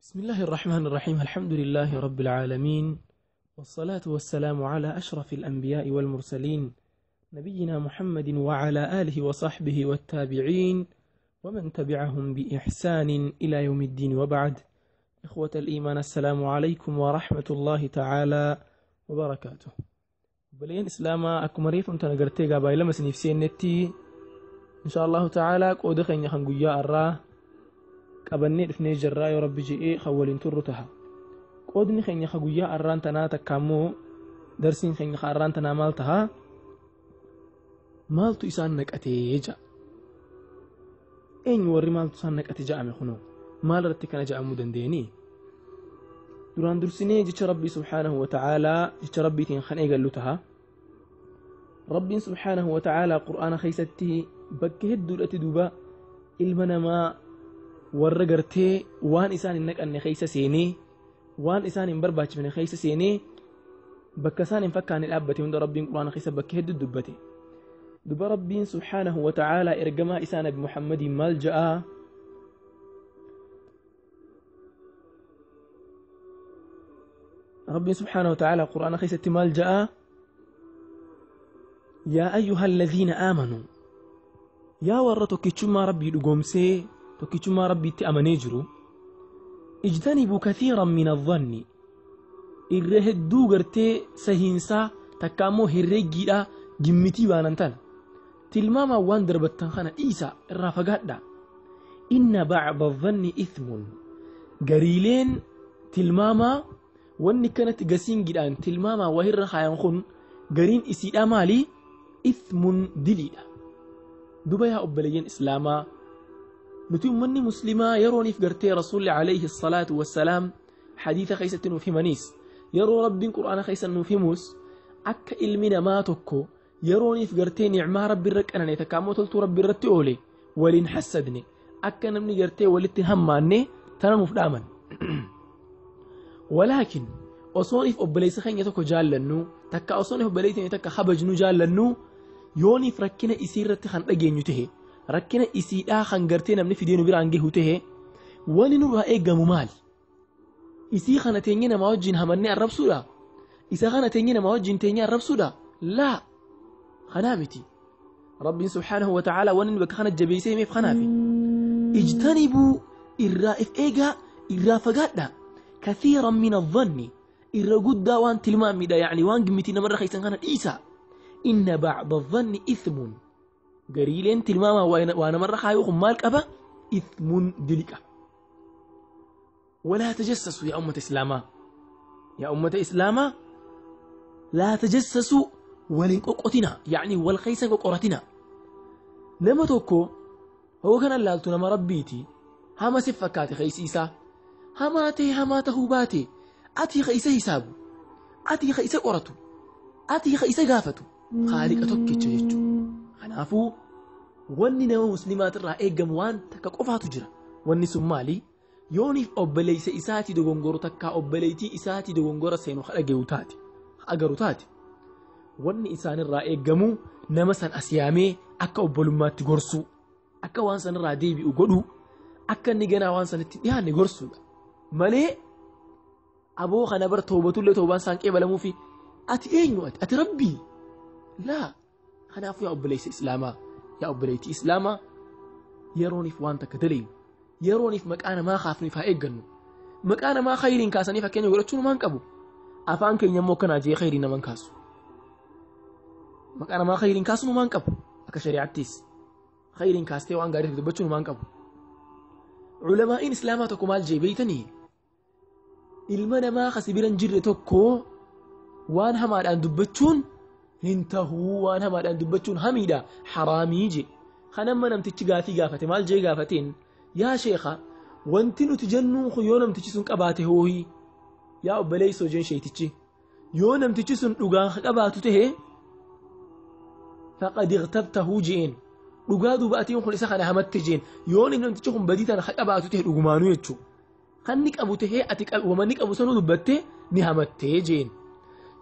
بسم الله الرحمن الرحيم. الحمد لله رب العالمين، والصلاة والسلام على أشرف الأنبياء والمرسلين، نبينا محمد وعلى آله وصحبه والتابعين ومن تبعهم بإحسان إلى يوم الدين، وبعد. إخوة الإيمان، السلام عليكم ورحمة الله تعالى وبركاته. Obboleeyyan Islaamaa, akkuma reefu tana gartee gaabaa lama isiniif seennetti, إن شاء الله تعالى qooda keenya kan guyyaa har'aa qabannee dhufnee jirraa, yoo Rabbi je'ee kan waliin turru taha. Qoodni keenya kan guyyaa har'aan tanaa takka immoo darsiin keenya kan har'aan tanaa maal taha? Maaltu isaan naqatee ja'a? Eenyu warri maaltu isaan naqate ja'ame kunoo? Maal irratti kana ja'amuu dandeenii? Duraan dursinee jecha Rabbii سبحانه وتعالى, jecha Rabbiitiin kan eegallu taha. Rabbiin سبحانه وتعالى Qur'aana keessatti bakka hedduudhatti duuba ilma namaa warra gartee waan isaan hin naqanne keessa seenee, waan isaan hin barbaachifne keessa seenee, bakka isaan hin fakkaanne dhaabbate hunda Rabbiin Qur'aana keessa bakka hedduu dubbate. Duba Rabbiin سبحانه وتعالى ergamaa isaa Nabi Muhammadiin maal ja'aa? Rabbiin سبحانه وتعالى Qur'aana keessatti maal ja'aa? يا أيها الذين آمنوا, yaa warra tokkichummaa Rabbii dhugoomsee tokkichummaa Rabbiitti amanee jiru, اجتنبوا كثيرا من الظن, irra hedduu gartee sahiinsaa takka ammoo herreeggiidha, gimmitii baanan tana, tilmaamaan waan darbattan kana dhiisa, irraa fagaadha. إن بعض الظن إثم, gariileen tilmaamaa wanni kanatti gasiingiidhaan tilmaamaa wahirra kaayan kun gariin isiidha maali? إثم, diliidha. Duba yaa obboleeyyan Islaamaa, nuti ummanni Muslimaa yerooniif gartee Rasuulli عليه الصلاة والسلام hadiisa keessatti nuuf himaniis, yeroo Rabbiin Qur'aana keessa nuuf himus, akka ilmi namaa tokko yerooniif gartee nicmaa Rabbi irra qanane takka ammoo toltuu Rabbi irratti oole waliin hassadne, akka namni gartee walitti hammaanne tana nuuf dhaaman. ولكن osooniif obboleessa keenya tokko jaallannu takka, osooniif obboleessa keenya takka kabajnu jaallannu, yooniif rakkina isii irratti kan dhageenyu tahe, rakkina isiidhaa kan gartee namni fidee nu biraan gahu tahe, wani nurraa eeggamu maali? Isii kana teenye namaa wajjin hamannee arrabsuudha? Isa kana teenye namaa wajjin teenye arrabsuudha? Laa, kanaa miti. Rabbiin سبحانه وتعالى wani bakka kana jabeessee himeef kanaafi. اجتنبوا, irraa if eegaa, irraa fagaadha, كثيرا من الظن, irra guddaa waan tilmaamidha, يعني waan gimmitii namarra keessan kana dhiisa. إن بعض الظن إثم, gariileen tilmaamaa waa namarra kaayuu kun maal qaba? إثم, diliqa. ولا تجسسوا, يا أمة إسلاما, يا أمة إسلاما, لا تجسسوا, waliin qoqqotina, يعني wal keessa qoqqoratina. Nama tokko hoo kana laaltu, nama Rabbiiti, hama si fakkaate, keeysi isaa hamaa ta'e, hamaa tahuu baate, ati ka isa hisaabu, ati ka isa qoratu, ati ka isa gaafatu Khaaliqa tokkicha jechuudha. Kanaafuu wanni nama Muslimaatirraa eeggamu waan takka qofaatu jira. Wanni sun maali? Yooniif obboleessa isaatii dogongoru takkaa obboleettii isaatii dogongora seenu ha dhagayu taate, ha agaru taate, wanni isaanirraa eeggamu nama san as yaamee akka obbolummaatti gorsuu, akka waan sanirraa deebi'u godhuu, akka inni ganaa waan sanitti dhiyaanne gorsuudha. Malee aboo kana bar toobatullee toobaan isaan qeebalamuufi, ati eenyu ati? Ati Rabbii? Laa. Kanaafuu yaa obboleessa Islaamaa, yaa obboleettii Islaamaa, yerooniif waan takka daleenu, yerooniif maqaa namaa kaafnuuf haa eeggannu. Maqaa namaa khayriin kaasanii fakkeenya godhachuun waan qabu. Afaan keenya immoo akkanaa jee khayriin naman kaasu. Maqaa namaa khayriin kaasuun waan qabu. Akka shari'aattis khayriin kaastee waan gaarii dubbachuun waan qabu. Culamaa'iin Islaamaa tokko maal jee beeytanii? Ilma namaa kasi bira hin jirre tokko waan hamaadhaan dubbachuun hin tahuu, waan hamaadhaan dubbachuun hamiidha, haraamii je. Kanamma namtichi gaafii gaafate maal jee gaafateen? Yaa sheekha, wanti nuti jennuun kun yoo namtichi sun qabaate hoohii? Yaa obboleessoo jeen sheetichi, yoo namtichi sun dhugaan qabaatu tahe, فقد اغتبته jeen. Dhugaa duuba atiin kun isa kana hamatte jeen. Yoo namtichi kun badii tana qabaatu tahe dhugumaanuu jechuu, kan qabu tahee ati wamanni qabu sanuu dubbatte ni hamattee jeen.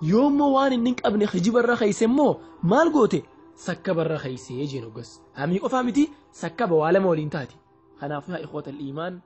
Yoommoo waan inni hin qabne hijibarra keeyse immoo maal goote? Sakkabarra keeysee jeen. Hoggas hamii qofaa miti, sakkaba waa lama waliin taati. Kanaafuu yaa إخوة الإيمان.